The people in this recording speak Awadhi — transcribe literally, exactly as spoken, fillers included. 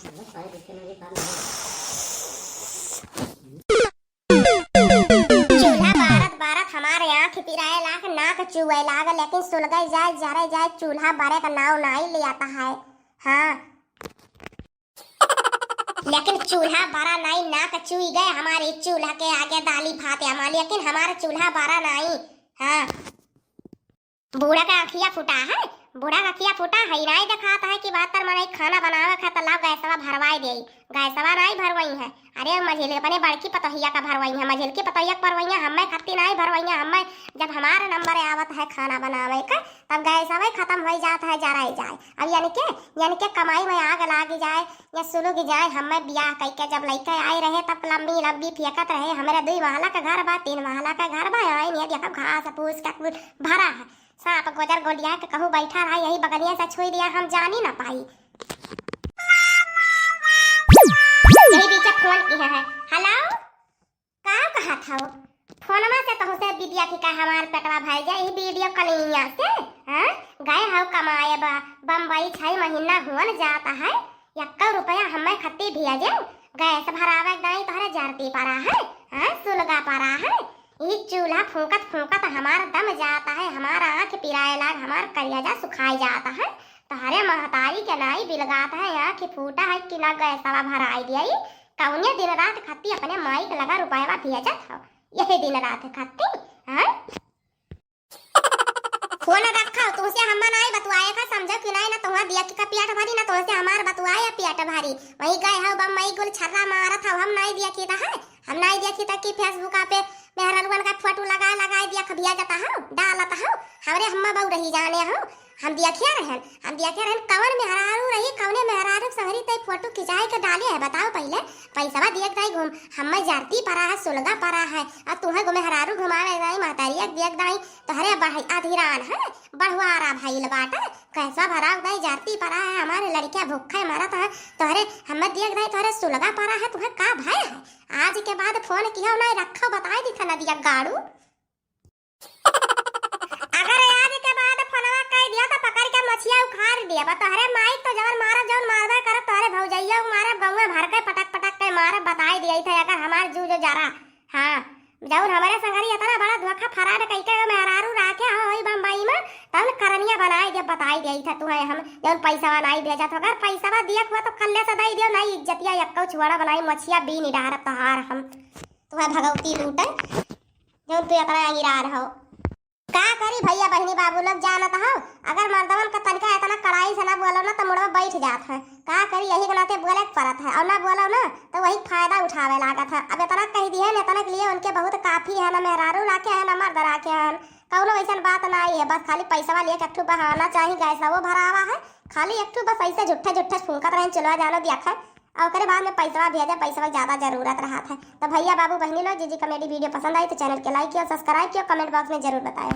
चूल्हा बारत बारत हमार आँख पिराए लाग, नाक चुए लाग, लेकिन सुलगै जाए, जरै जाए, चूल्हा बरै का नाव नाई लियात है। हाँ, लेकिन चूल्हा बरा नाई, नाक चुई गए हमार, चूल्हा के आगे दाली भात अमा, लेकिन हमार चूल्हा बरा नाई। हाँ, बूढ़ा का अँखिया फूटा है, बूढ़ा का अँखिया फूटा है, नाई देखात है कि बहत्तर मनई खाना बनावे खातिर लाव गैसवा भरवाई देई। गैसवा नाई भरवइहैं। अरे मझिल, अपने बड़की पतोहिया का भरवइहैं, मझिलकी पतोहिया का भरवइहैं, हम्मै खत्ती नाई भरवइहैं। हम्मै जब हमार नंबर आवत है खाना बनावे का, तब गैसवा खतम होइ जात है, जराई जाए। अब यानी के, यानी के कमाई में आग लाग जाए या सुलुग जाए। हम्मै बियाह कइके जब लइके आए रहे, तब लंबी लंबी फेंकत रहे, हमरे दुई महला का घर बा, तीन महला का घर बा, आइन है देखब घास फूस का कुल भरा है। साँप गोजर गोलिया के कहूँ बैठा रहा, यही बगलिया से छुई दिया, हम जानी ना पाई। यही बीच फोन किहे है। हेलो, का कहत हौ? फोनवा से तोहसे बिदिया की का हमार पेटवा भर जाए, यही वीडियो कॉलिंगिया से, हाँ? गए हौ कमाए बा, बम्बई छह महीना हुअन जात है, यक्को रुपया हम्मै खत्ती भेजे, गैस भरावे दाई तोहरे जरती परा है, हाँ? सुलगा परा है। ई चूल्हा फूंकत फूंकत हमार दम जात है, हमार आँख पिराए लाग, हमार करेजा सुखाए जात है। तोहरे महतारी के नाई बिलगात है, आँख फूटा है कि ना गैसवा भराई दिया। कौने दिन रात खत्ती अपने माई के लगा रुपयवा भेजत हौ, यही दिन रात खत्ती, हाँ? फोन रखो, तुमसे हम नाई बतुआए का, समझो कि नाई, ना तुहाँ दिया कि का पेट भरी, ना तुमसे हमार बतुआए पेट भरी। वही गए हौ बम्बई गुल छर्रा मारत हौ, हम नाई दिया कि रहा, हम नाई दिया कि तक कि Facebook पे मेहररुअन का फोटो लगाए लगाए दिया खबिया जाता हौ, डालत हौ, हमरे हम्मा बहू रही जाने हौ। हम दिया किया रहन, हम दिया किया रहन, कौन मेहरारू रही, कौने मेहरारू संहरी तई फोटो खिंचाए के डाले है, बताओ पहिले। पैसवा दिया के दाई घूम, हम्मा जरती परा है, सुलगा परा है, और तुहे गो मेहरारू घुमावे दाई, महतारिया के दिया के दाई, तोहरे बढ़-, अधिरान है, बढ़ुआरा भइल बाटे, कैसा भरा उदाई जाती परा है, हमारे लड़किया भूखे मरत है, तोहरे हम्मे दिया के दाई, तोहरे सुलगा परा है, तुहे का भय है? आज के बाद फोन किहो नाई, रखो, बताई दी था नदिया गाड़ू। अगर आज के बाद फोनवा कई दिया तो पकड़ के मछिया उखाड़ दिया, बा तोहरे माई तो जवन मारब, जवन मारबे करब, तोहरे भौजैया को मारब, गौवा भर के पटक पटक के मारब, बताई दिया था, अगर हमार जू जो जरा। हाँ, जौन हमरे संगरी इतना बड़ा धोखा फराड कइके मेहरारू राखे हो होई बम्बई में, तौन करनिया बनाए दे, बताई देई था तुहे हम, जौन पैसवा नाई भेजत हो। अगर पैसवा दियत हुआ तो कल्ले से दई दियो, नाई इज्जतिया यक्को छुआड़ा बनाई, मछिया बीन डारत तोहार हम। तुहे भगवती लूटे, जौन तू इतना अगिरार हो। का करी भैया, बहिनी, बाबू लोग जानत हो, अगर मर्दवन का तनिका इतना कड़ाई से ना बोलो ना तो मुड़वा बैठ जात है। का करी, यही के नाते बोले के पड़त है, और ना बोलो ना तो वही फायदा उठावे लागत है। अब इतना कह दिए न, इतना के लिए उनके बहुत काफी है, ना मेहरारू राखे है, ना मर्द राखे है, कौनो ऐसन बात ना आई है। बस खाली पैसवा लिए एक ठू बहाना चाही, गैसवा भरावा है, खाली एक ठू बस ऐसे झूठे झूठे फूंकत रहे, चलवा जानो दिया है, और ओकरे बाद में पैसवा भेजे, पैसवा के ज्यादा जरूरत रहत है। तो भैया, बाबू, बहिनी लोग, जीजी कॉमेडी वीडियो पसंद आई तो चैनल के लाइक कियो, सब्सक्राइब कियो, कमेंट बॉक्स में जरूर बताएं।